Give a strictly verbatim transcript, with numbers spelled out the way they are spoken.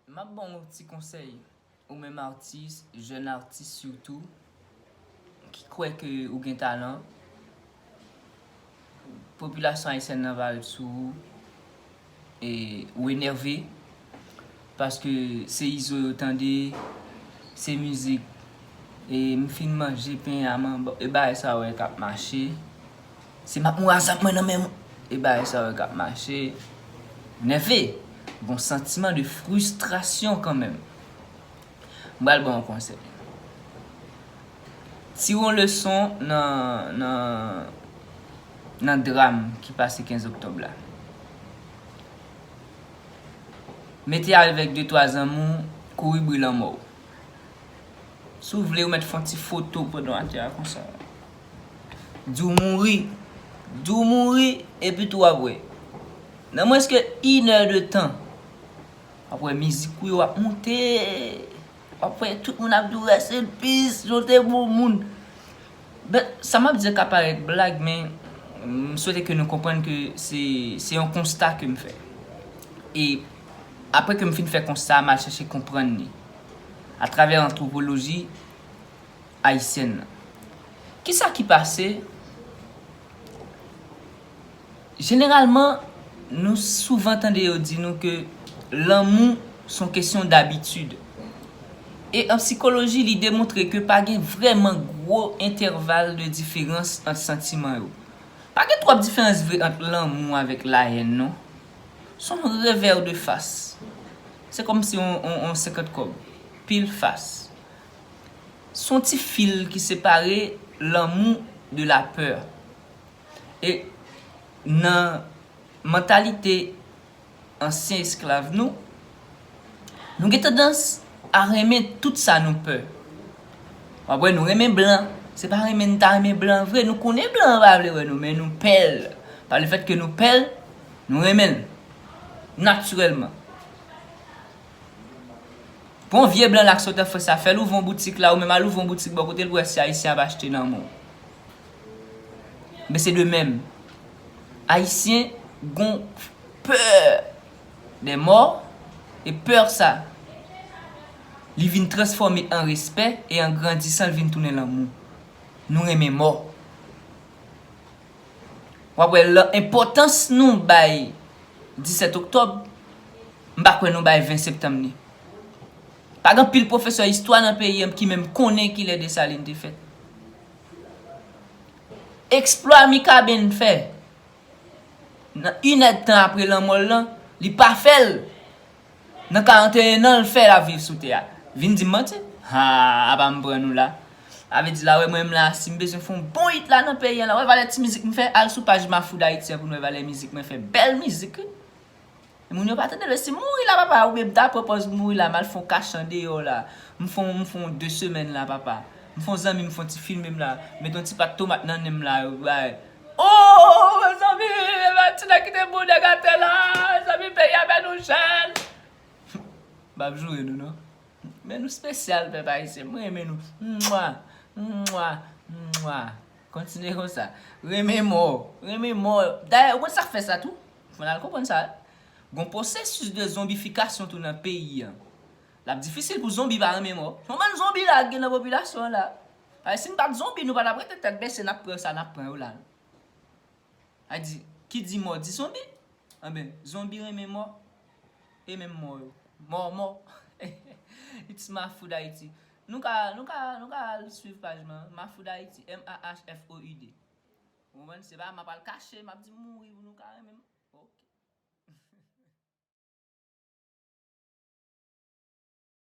M ap ba w yon ti konsèy, ou menm atis, jèn atis sitou, ki kwè ke ou gen talan, popilasyon ayisyèn nan va ret sou ou, e ou enève, paske se izo yo tande, se mizik, e m fin manje pen a, man, e bagay sa wè k ap mache. Se m ap mouri a zam mwen nan men mwen. E bagay sa yo k ap mache. Nève. Gon santiman de fristrasyon kanmenm. M pral ba w yon konsèy. Tire yon leson nan, nan, nan dram ki pase kenz oktòb la. Mete avèk de twa zanmi w, kouri bri lanmò w. Si w vle, ou mèt fè yon ti foto pandan w atè a konsa. Di w mouri. Di w mouri, epi tou w ap wè. Nan mwens ke inè de tan, w ap wè mizik ou yo ap monte. W ap wè tout moun ap di w rest in peace, Joe te bon moun. Ben, sa m ap di ka parèt blag, men m swete ke nou konprann ke se, se yon konsta ke m fè. E apre ke m fin fè konsta a, m al chèche konprann li atravè antwopoloji ayisyèn nan. Kisa ki pase? Jeneralman, nou souvan tande yo di nou ke lanmou se yon kesyon dabitid. E an sikoloji, li demontre ke pa gen vrèman gwo entèval de diferans ant santiman yo. Pa gen twòp diferans vre ant lanmou avèk lahèn, non. Se yon revè de fas. Se kòmsi yon, yon, yon senkant kòb. Pil fas. Se yon ti fil ki separe lanmou de lapè. E nan mantalite ansyen esklav nou, nou gen tandans a renmen tout sa nou pè. W ap wè nou renmen blan. Se pa renmen n ta renmen blan vre. Nou konnen blan an pa vle wè nou, men nou pè l. Pa lefèt ke nou pè l, nou renmen l. Natirèlman. Bon, vye blan la k sot an Frans la, fè l ouvri yon boutik la, ou menm al ouvri yon boutik bò kote l pou wè si Ayisyen ap achte nan men w. Men se de menm. Ayisyen gon pè dè mò, e pè sa, li vin transfòme an respè, e an grandisan, l vin tounen lanmou. Nou renmen mò. W ap wè lan-, enpòtans nou bay disèt oktòb, m pa kwè nou bay ven septanm li. Pa gen anpil pwofesè istwa nan peyi an ki menm konnen kilè Desalin te fèt. Eksplwa Mikaben fè nan inèdtan apre lanmò l lan, li pa fè l. Nan karanteyen an l fè l ap viv sou tè a. Vin di m manti? Ha, apa m pran nou la? Sa vle di la, wè mwen menm la, si m bezwen fè yon bon hit la nan peyi an la, wè valè ti mizik m fè, al sou paj Mafou Dayiti an pou n wè valè mizik mwen fè. Bèl mizik, wi. Moun yo pa tande l, si m mouri la, papa, oubyen m ta pran pòz m mouri la, m al fè yon kach andeyò la. M fè yon, m fè yon de semèn la, papa. M fè yon zanmi m, m fè yon ti filme m la. Met yon ti pat tomat nan nen m la, yo bay. Oh, mezanmi, ti nèg kite bon nèg atè la, mezanmi, peyi a fè nou jèn. M ap joure nou, non. Men nou espesyal, pèp ayisyen. Mwen renmen nou. Mwa, mwa, mwa. Kontinye konsa. Renmen mò. Renmen mò. Dayè, ou konn sa k fè sa tou? Fò n al konprann sa. Gon pwosesis de zonbifikasyon tou nan peyi an. L ap difisil pou zonbi pa renmen mò. Se yon bann zonbi la k gen nan popilasyon an la. Paske si n pa t zonbi, nou pa t ap rete tèt bese, n ap pran sa n ap pran yo la. A di, ki di mò di zonbi? Anben, zonbi renmen mò. E menm mò yo. Mò, mò. It's Mafou Dayiti. Nou ka, nou ka, nou ka al swiv paj mwen, Mafou Dayiti, M A H F O U D. Ou konprann? Se pa m ap al kache, m ap di mouri pou nou ka renmen m.